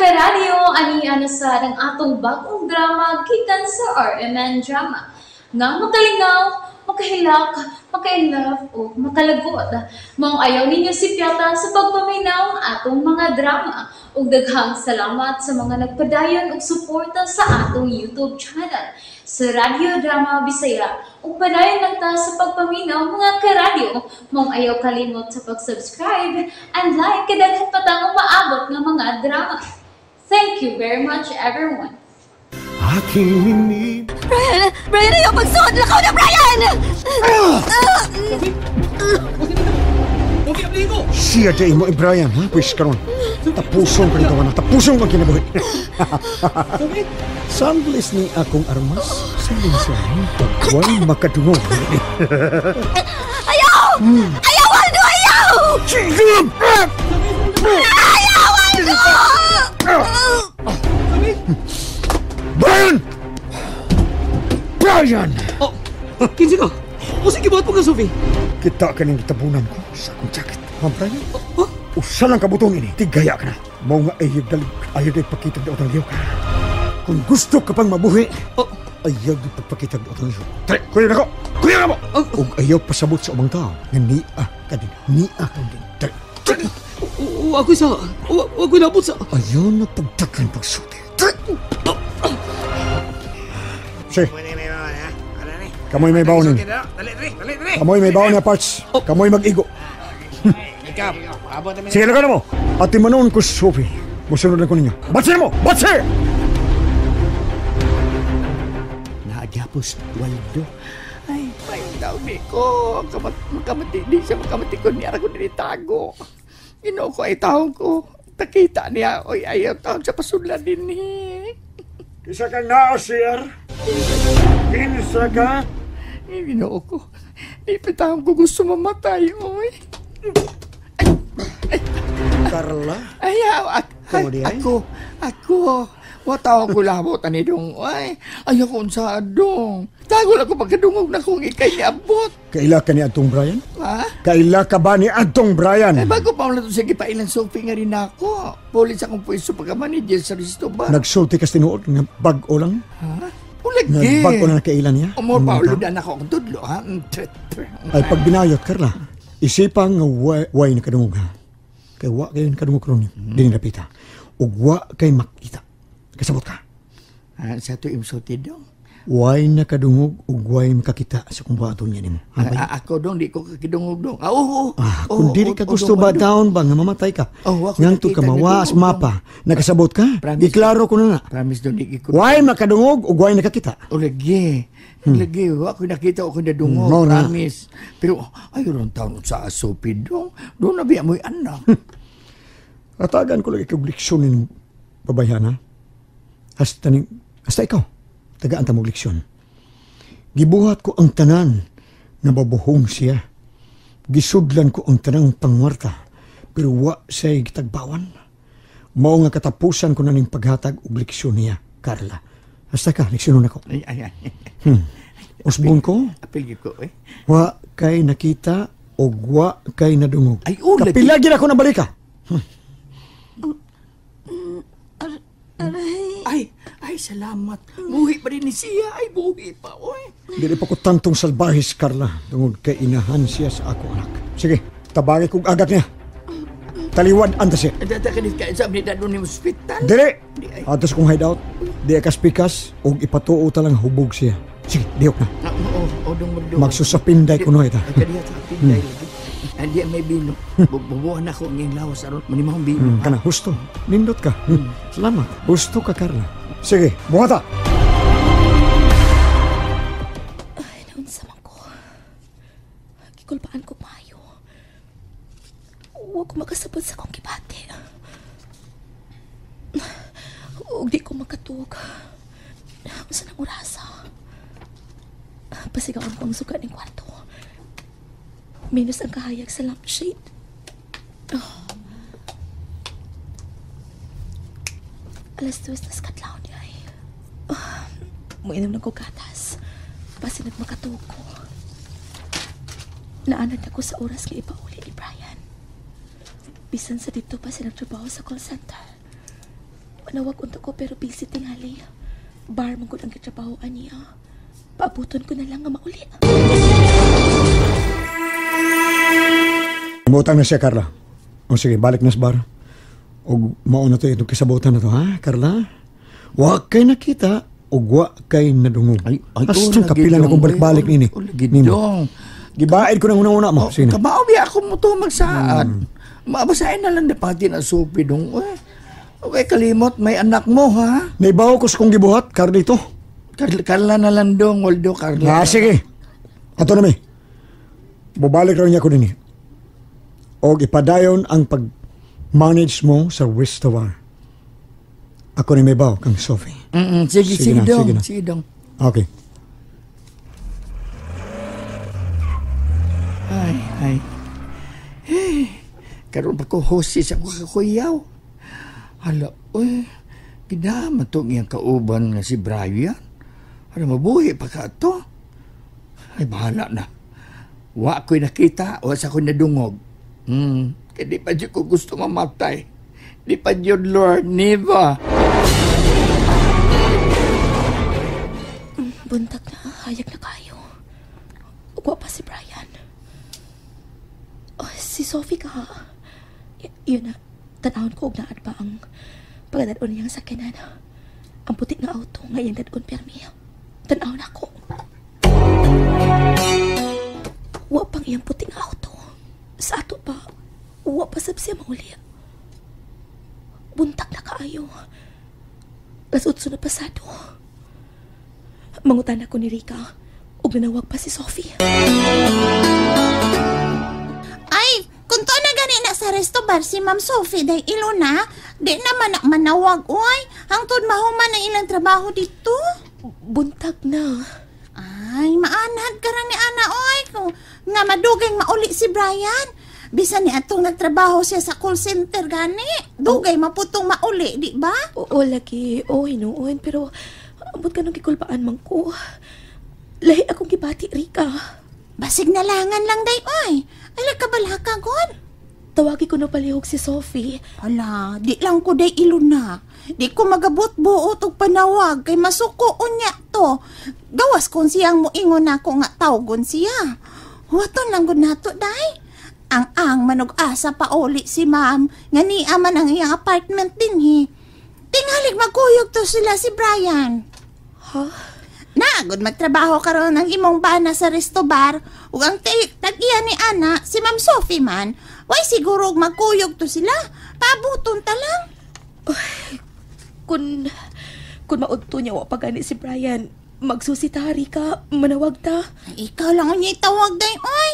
Karadyo, ani na sa ang atong bagong drama gikan sa RMN Drama. Nga makalingaw, makahilak, maka-inlove o makalagot. Maong ayaw ninyo sipyata sa pagpaminaw atong mga drama. Ug daghang salamat sa mga nagpadayon og suporta sa atong YouTube channel sa Radyo Drama Bisaya. Ug padayon lang ta sa pagpaminaw, mga karadyo. Maong ayaw kalimot sa pag-subscribe and like kay daghan pa tang umaabot nga mga drama. Thank you very much, everyone. Aking minib Brian! Brian, ayaw pagsuot! Lakaw na, Brian! Siya di mo, Brian, ha? Pwes karon. Tapuson ko nito, na. Tapuson ko ang kinabuhi. Sanglis ni akong armas. Sanglis siya. Pagway makadungog. Ayaw! Ayaw, Waldo! Ayaw! Ayaw, Waldo! Brian! Brian! Oh, kinsa ka? O sige, buhat po ka, Sophie. Kita ka ning gitabunan ko sa akong jacket. Ha, Brian? Usa lang kabutong ini. Tigaya ka na. Mao nga ayag dalig. Ayag ay pakitag daot ang lihok. Kung gusto ka pang mabuhi, ayag di pagpakitag daot ang lihok. Tara, kuya na ko! Kuya na mo! Ug ayaw pasabot sa ubang tao nga niya ka din. Niya ka din. Tara, tara! Ako sa... Ako nabot sa... Ayaw na pagdakan pagsuti. Tara! Sige. Kamoy may baon ni. Kamoy may baon na parts. Kamoy mag-igo. Sige, laga na mo. Ati manon ko, Sophie. Musunod na ko ninyo. Batse mo! Batse! Naagapos, Waldo. Ay, payong daw ni ko. Makamati, di siya makamati ko. Niya ko dinitago. Ginoo ko ay taong ko. Takita niya. Oy, ayaw taon sa pasudla din eh. Isa kang naosir. Kinsa ka? Ay, Ginoo ko. Di pa taong ko gusto mamatay, oy. Carla? Ayaw, Kamu di ay? ako. Wa taong ko labot ani dong. Ay, ayaw ko unsa dong. Tago lang ko pagkadungog na kung ikay niabot. Kaila ka ni Atong Brian? Ha? Kaila ka ba ni Atong Brian? Eh, bago pa ulit siya gipailan Sophie nga rin ako. Pulis akong pwesto pagka-manager sa resto bar. Nagsulti ka sa tinuod nga bag-o lang? Ha? Ulagi. Nga bag-o lang nakailan niya? Umor pa Ang ulo tao? na ako akong tudlo, ha? Tret, tret. Ay, pag binayot, Carla, isipa nga way nakadungog, ha? Kay wa kayo nakadungog karon Dini napita. Ug wa kay makita. Kasabot ka. Ha, sa to imsulti dong. Way nakadungog ug way makakita sa kung buhaton niya nimo. Ha, ba? Ako dong, di ko kakidungog dong. Ah, oo, oo. Ah, Oo, kung dili oo, ka oo, gusto dong, ba dong. down ba nga mamatay ka? Oh, wa ko Ngantod ka nakita, mawa sa nadungog mapa. Nakasabot ka? Promise. Iklaro ko na na. Promise dong, di ko. Way makadungog ug way nakakita. Ulagi. Lagi, wa ko nakita, ako nadungog. Mao na. Promise. Pero, ayaw ron taon sa Sophie dong. Doon na biya mo'y anak. Atagan ko lagi kog leksyon ning babayhan, ha? Hasta ning, hasta ikaw. Tagaan ta mong leksyon. Gibuhat ko ang tanan nga babuhong siya. Gisudlan ko ang tanang pangwarta, pero wa siya'y gitagbawan. Mao nga katapusan ko na ning paghatag og leksyon niya, Carla. Hasta ka, leksyonon ako. Ay, ay, ay. Usbon ko, Apil gyud ko, eh. wa kay nakita og wa kay nadungog. Ay, oh, lagi. Kapila gyud ako nabalika. Ay, ay, salamat. Buhi pa rin ni siya. Ay, buhi pa, oy. Dili pa ko tantong salbahis, Carla, tungod kay inahan siya sa ako anak. Sige, tabagi kog agak niya. Taliwad anta siya. Data ka ka sa ni dadon ni ospital. Dili! Di ay. Ato sa kong hideout, di ka spikas, og ipatuo ta lang hubog siya. Sige, dihok na. Na, oo, oo, dong dong. Magsusapinday kuno ita. Ay, kadiya sa pinday lagi. Andi may bino. Bubuhan ako ang iyang lawas aron manimahong bino. Kana, husto. Nindot ka. Salamat. Husto ka, Carla. Sige, buhata! Ay, naunsa man ko. Gikulpaan ko maayo. Huwag ko makasabot sa akong gibati. Ug di ko makatug. Unsa nang orasa? Pasigaon ko ang suga ning kwarto. Minus ang kahayag sa lampshade. Oh. 2:00 na sa kadlawon niya ay. Oh, muinom na ko gatas. Basi nagmakatuog ko. Naanad ako sa oras nga ipauli ni Brian. Bisan sa dito pa sila nagtrabaho sa call center. Manawag unta ko pero busy tingali. Bar man gud ang gitrabahoan niya. Paabuton ko na lang nga mauli. Mutang na siya, Carla. O sige, balik na sa bar. O mauna to itong kisabutan na to, ha, Carla? Wa kay nakita o wa kay nadungog. Ay, ay, Basta kapila na kung balik-balik nini. Nimo. Gibaid ko nang una-una mo. Sige na. Kabao biya ako mo to magsaad. Mabasahin na lang na pati na supi dong. Okay, kalimot, may anak mo, ha? Naibaw ko sa kong gibuhat, Carlito. Carla na lang dong, Waldo, Carla. Ah, sige. Ato na mi. Bubalik raw niya ko nini. O ipadayon ang pag-manage mo sa Restore. Ako ni may baw kang Sophie. Sige, Sige sige, na, dong. sige na. Sige, dong. Okay. Ay, ay. Eh, karon pa ko hosis ako kakuyaw. Hala, uy, gidama tong iyang kauban nga si Brian. Hala, mabuhi pa ka to. Ay, bahala na. Wa ko'y nakita, wa sa ko'y nadungog. Kaya di pa dyan ko gusto mamatay. Di pa dyan, Lord, never. Buntag na, hayag na kayo. Ugwa pa si Brian. Oh, si Sophie ka. Yun na, tanawon ko og naad pa ang pagdadon niyang sakyanan. Ang puti nga auto nga iyang dadon permi. Tanawon ako. Wa pang iyang puti nga auto. Sa ato pa, wa pa sab siya mauli. Buntag na kaayo. 8:00 na pasado. Mangutan ako ni Rika ug nanawag pa si Sophie. Ay, kung to na gani na sa resto bar si Ma'am Sophie day ilo na, di naman na manawag, oy. Hangtod mahuman ang ilang trabaho dito. Buntag na. Ay, maanad ka rin ni Ana, oy. Kung nga madugay mauli si Brian. Bisan ni atong nagtrabaho siya sa call center gani. Dugay maputong mauli, di ba? Oo, lagi. Oo, hinuon. Pero, ambot ka nung gikulbaan man ko. Lahi akong gibati, Rika. Basig nalangan lang day, oy. Ay, nagkabalaka, god. Tawagi ko na palihog si Sophie. Hala, di lang ko day ilo na. Di ko magabot buot og panawag kay masuko unya to. Gawas kung siyang moingon nako nga tawgon siya. Huwaton lang gud nato day. Ang manog-asa pa uli si ma'am nga niya man ang iyang apartment dinhi. Tingalig magkuyog to sila si Brian. Ha? Naagod magtrabaho karon ang imong bana sa resto bar ug ang tag-iya ni Ana si Ma'am Sophie man. Way siguro og magkuyog to sila. Pabuton ta lang. Ay, kun maudto niya wa pa gani si Brian, magsusi ta, Rika, manawag ta. Ay, ikaw lang unya itawag day, oy.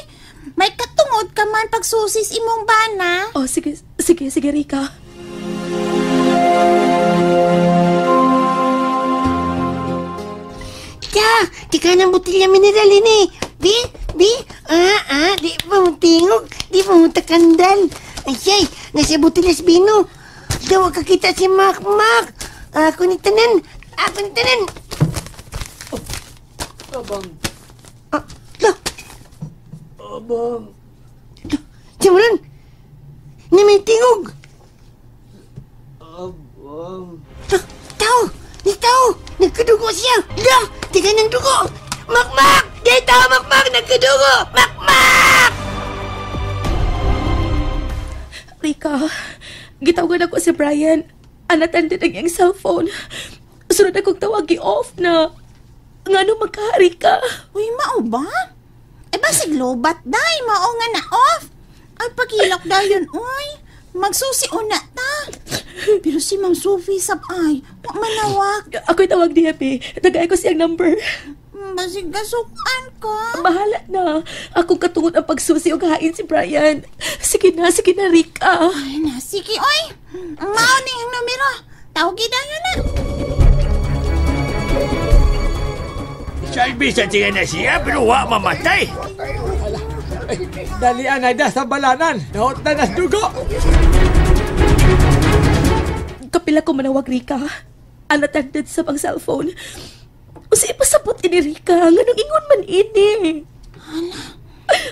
May katungod ka man pagsusis imong bana. Oh, sige, sige, sige, Rika. Tya, di ka ng botilya mineral ini. Di, di pa mo tingog, di pa mo takandal. Ay, siyay, nasa botilyas bino. Daw kakita si Mak Mak. Ako ni tanan, ako ni tanan. Oh, abang. Ah, lo. Abang. Lo, siya ni may tingog. Abang. Lo, tao, ni tao, nagkadugo siya. Lo, di ka ng dugo. Makmak! Di tao, Makmak! Nagkadugo! Makmak! Rika, gitawagan ako si Brian. Unattended ang iyang cellphone. Sunod akong tawag, i-off na. Ngano magka, Rika? Uy, mao ba? Eh, basig lobat, day. Mao nga na off. Ay, pagilok dayon, uy. Magsusi una ta. Pero si Ma'am Sophie sab ay, wa manawag. Ako'y tawag niya, be. Tagay ko siyang number. Basig kasukan ka. Bahala na. Akong katungod ang pagsusi o kain si Brian. Sige na, Rika. Ay na, sige, oy. Ang mao ni ang numero. Tawagi dayon na. Salbi sa tiyan na siya, pero wa mamatay. Dalian ay da sa balanan. Nahot na nas dugo. Kapila ko manawag, Rika. Unattended sa pang cellphone. Usa ipasabot ini, Rika. Nganong ingon man ini. Hala,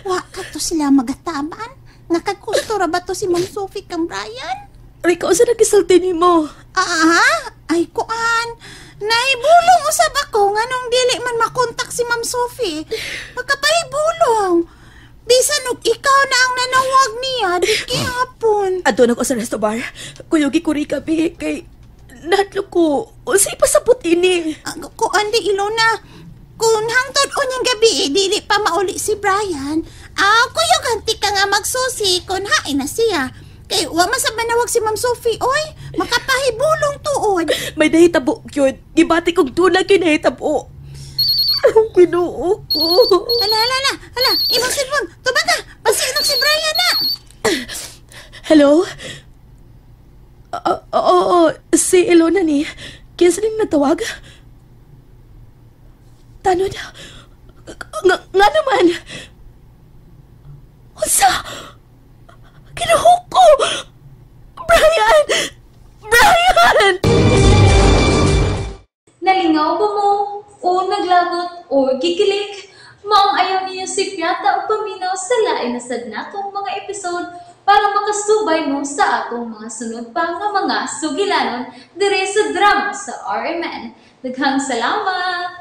wa ka to sila magataban. Nakagusto ra ba to si Ma'am Sophie kang Brian? Rika, usa nagisulti nimo? Ah, ay kuan. Naibulong usab ako nganong dili man makontak si Ma'am Sophie. Magkapahibulong. Bisan og ikaw na ang nanawag niya, di gihapon. Adto na ko sa resto bar. Kuyugi ko rin kabi kay nadlo ko. Unsay pasabot ini? Ah, kuan di Ilona. Kung hangtod unyang gabi, eh, dili pa mauli si Brian. Ah, kuyog ka nga magsusi kung hain na siya. Kay wa man sa manawag si Ma'am Sophie, oy. Makapahibulong tuod. May nahitabo yun. Gibati kong dunay kay nahitabo. Ang Ginoo ko. Hala, hala, hala. Hala, imong cellphone. Tubag ka. Pasinog si Brian na. Hello? Oo, si Ilona ni. Kinsa ning natawag? Tanod. Nga naman. Unsa? Kinuho ko! Brian! Brian! Nalingaw ba mo? O naglagot o gikilig? Maong ayaw niyo si Piata o paminaw sa lain na sad natong mga episode para makasubay mo sa atong mga sunod pa nga mga sugilanon dire sa drama sa RMN. Daghang salamat!